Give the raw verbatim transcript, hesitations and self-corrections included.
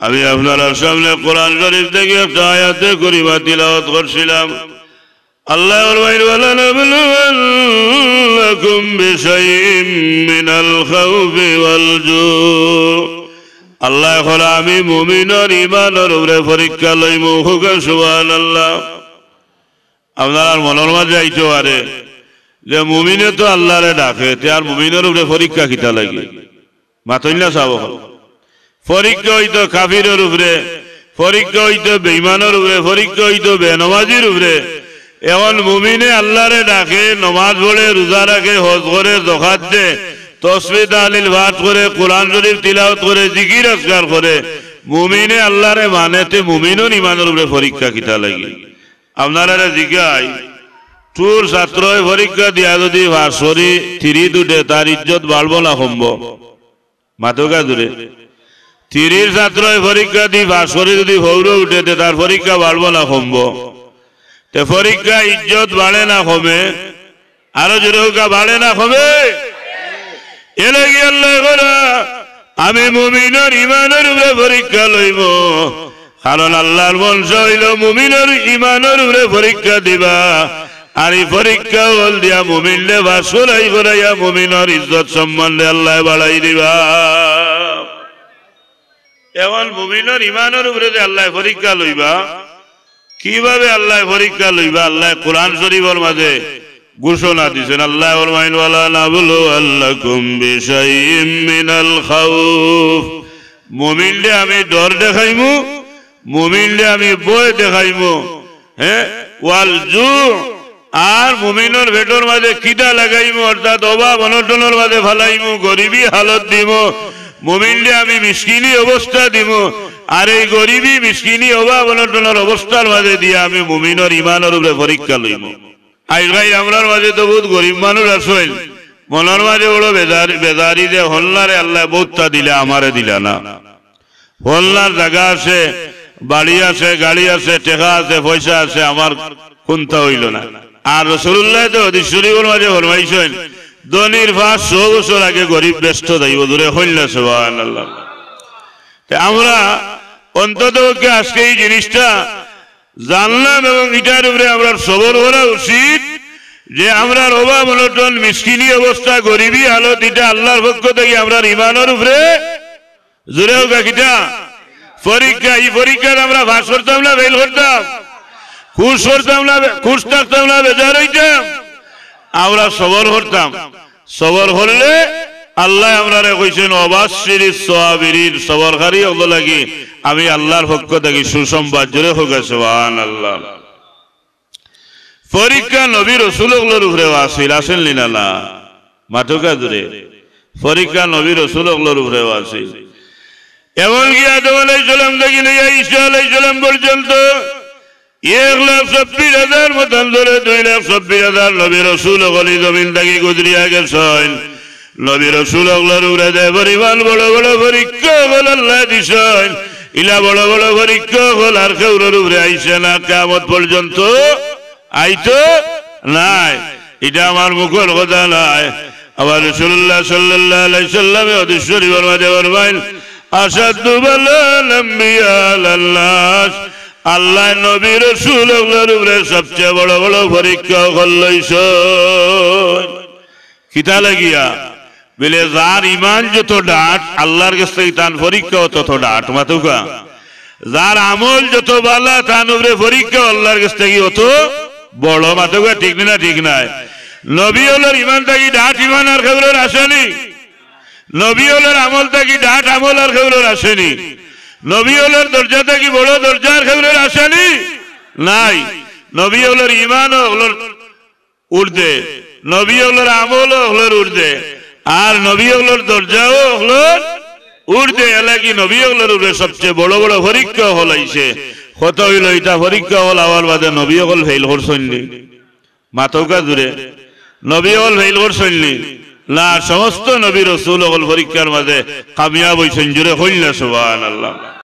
আমি আপনারার সামনে কোরআন শরীফ থাকি একটা আয়াতে করিমা তিলাওয়াত করছিলাম। আল্লায় ফরমাইন, "ওয়ালানাবলুওয়ান্নাকুম বিশাইইম মিনাল খাউফি ওয়াল জু।" আল্লায় কইরা, "আমি মুমিনর ইমানর উপরে পরীক্ষা লইমু।" কউক্কা সুবহানাল্লাহ। আপনারার মনর মাঝে আইতো পারে যে মুমিনে তো আল্লারে ডাকে, তে আর মুমিনর উপরে পরীক্ষা কিতা লাগি? মাতইন না সাব অকল। পরীক্ষা অইতো কাফিরর উপরে, পরীক্ষা অইতো বেইমানর উপরে, পরীক্ষা অইতো বেনমাজির উপরে। এখন মুমিনে আল্লারে ডাকে, নমাজ পড়ে, রোজা রাখে, হজ করে, জকাত দে, তসবিহ তাহলিল পাঠ করে, কোরআন শরীফ তিলাওয়াত করে, জিকির আজকার করে, মুমিনে আল্লারে মানে, তে মুমিনর ইমানর উপরে পরীক্ষা কিতা লাগি? আপনারারে জিগাই, টুর ছাত্রয় পরীক্ষা দিয়া যদি পাশ করি তিরিশ উঠে, তার ইজ্জত বাড়বো না কমবো? মাতউক্কা জুরে। তিরিশ ছাত্রয় পরীক্ষা দি পাশ করি যদি ফৌরো উঠে, তে তার পরীক্ষা বাড়বো না কমবো? তে পরীক্ষা ইজ্জত বাড়ে না কমে? আরো জুরে কউক্কা, বাড়ে না কমে? এরলাগি আল্লায় কইরা, "আমি মুমিনর ইমানর উপরে পরীক্ষা লইমু।" কারণ আল্লার মনসা অইলো মুমিনর ইমানর উপরে পরীক্ষা দিবা। আর ই পরীক্ষা অকল দিয়া মুমিনরে পাশ করাই করাইয়া মুমিনর ইজ্জত সম্মানরে আল্লায় বাড়াই দিবা। এখন মুমিনর ইমানর উপরে যে আল্লায় পরীক্ষা লইবা, কিভাবে আল্লায় পরীক্ষা লইবা? আল্লায় কোরআন শরীফর মাঝে ঘোষণা দিছইন, আল্লায় ফরমাইন, "ওয়ালানাবলুওয়ান্নাকুম বিশাইইম মিনাল খাউফ।" মুমিনরে আমি ডর দেখাইমু, মুমিনরে আমি ভয় দেখাইমু, হ্যাঁ, ওয়াল জু, আর মুমিনর পেটর মাঝে খিদা লাগাইমু, অর্থাৎ অভাব অনটনর মাঝে ফালাইমু, গরিবি হালত দিমু, মুমিনরে আমি মিসকিনি অবস্থা দিমু। আর এই গরিবি, মিসকিনি, অভাব অনটনর অবস্থার মাঝে দিয়া আমি মুমিনর ইমানর উপরে পরীক্ষা লইমু। আইজ ভাই, আমরার মাঝে তো বউত গরিব মানুষ আছইন, মনর মাঝে বড় বেজার-, বেজারি যে হল্লারে আল্লায় বউততা দিলা, আমারে দিলা না। হল্লার জাগা আছে, বাড়ি আছে, গাড়ি আছে, টেকা আছে, পয়সা আছে, আমার কুন্তা অইলো না। আর রাসুলুল্লায় তো হাদিস শরীফর মাঝে ফরমাইছইন, ধনীর পাঁচ শো বছর আগে গরিব বেহেস্তো যাইবো, জুরে কইন না সুবহানাল্লাহ। তে আমরা অন্তত পক্ষে আজকে ই জিনিসটা জানলাম এবং ইটার উপরে আমরার সবর করা উচিত যে আমরার অভাব অনটন, মিসকিনি অবস্থা, গরিবি হালত, ইটা আল্লার পক্ষ থাকি আমরার ইমানর উপরে জুরে কউক্কা কিতা? পরীক্ষা। ই পরীক্ষাত আমরা পাশ করতাম না ফেইল করতাম? খুশ করতাম না বে-, খুশ থাকতাম না বেজার অইতাম? আমরা সবর করতাম। সবর করলে আল্লায় আমরারে কইছইন, "ওয়াবাশশিরিস সাবিরিন", সবরকারী অকলর লাগি আমি আল্লার পক্ষ থাকি সুসংবাদ। জুরে কউক্কা সুবহানাল্লাহ। পরীক্ষা নবী রসুল অকলর উপরেও আছিল, আছিল নি না? না, মাতউক্কা জুরে। পরীক্ষা নবী রসুল অকলর উপরেও আছিল। এমনকি আদম আলাইহিস সালাম থাকি লইয়া ঈসা আলাইহিস সালাম পর্যন্ত এক লাখ চব্বিশ হাজার মতান্তরে দুই লাখ চব্বিশ হাজার নবী রসুল অকল ই জমিন থাকি গুজরিয়া গেছইন। নবী রসুল অকলর উপরে যে পরিমাণ বড় বড় পরীক্ষা অকল আল্লায় দিছইন, ইলা বড় বড় পরীক্ষা অকল আর কেউরর উপরে আইছে না, কিয়ামত পর্যন্ত আইতো নায়। ইটা আমার মুখর কথা নায়। আবার রাসুলুল্লাহ সাল্লাল্লাহু আলাইহি ওয়াসাল্লামে হাদিস শরীফর মাঝে ফরমাইন, "আশাদ্দু বালান আম্বিয়া আলান নাস।" আল্লায় নবী রসুল অকলর উপরে সবচেয়ে বড় বড় পরীক্ষা অকল লইছইন। কিতা লাগিয়া? বলে, যার ইমান যত ডাট, আল্লার গেছ থাকি তান পরীক্ষাও তত ডাট। মাতউক্কা। যার আমল যত বালা, তান উপরে পরীক্ষাও আল্লার গেছ থাকি অত বড়। মাতউক্কা, ঠিক নি না? ঠিক নায়? নবী অকলর ইমান থাকি ডাট ইমান আর কেউরর আছে নি? নবী অকলর আমল থাকি ডাট আমল আর কেউরর আছে নি? নবী অকলর দরজা থাকি বড় দরজা আর কেউরর আছে নি? নাই। নবী অকলর ইমানও অকলর ঊর্ধ্বে, নবী অকলর আমলও অকলর ঊর্ধ্বে, আর নবী অকলর দরজাও অকলর ঊর্ধ্বে। এরলাগি নবী অকলর উপরে সবচেয়ে বড় বড় পরীক্ষা অকল আইছে। কথা অইলো, ইতা পরীক্ষা অকল আওয়ার বাদে নবী অকল ফেইল করছইন নি? মাতউক্কা জুরে। নবী অকল ফেইল করছইন নি? না, সমস্ত নবী রসুল অকল পরীক্ষার মাঝে কামিয়াব অইছইন। জুরে কইন না সুবহানাল্লাহ।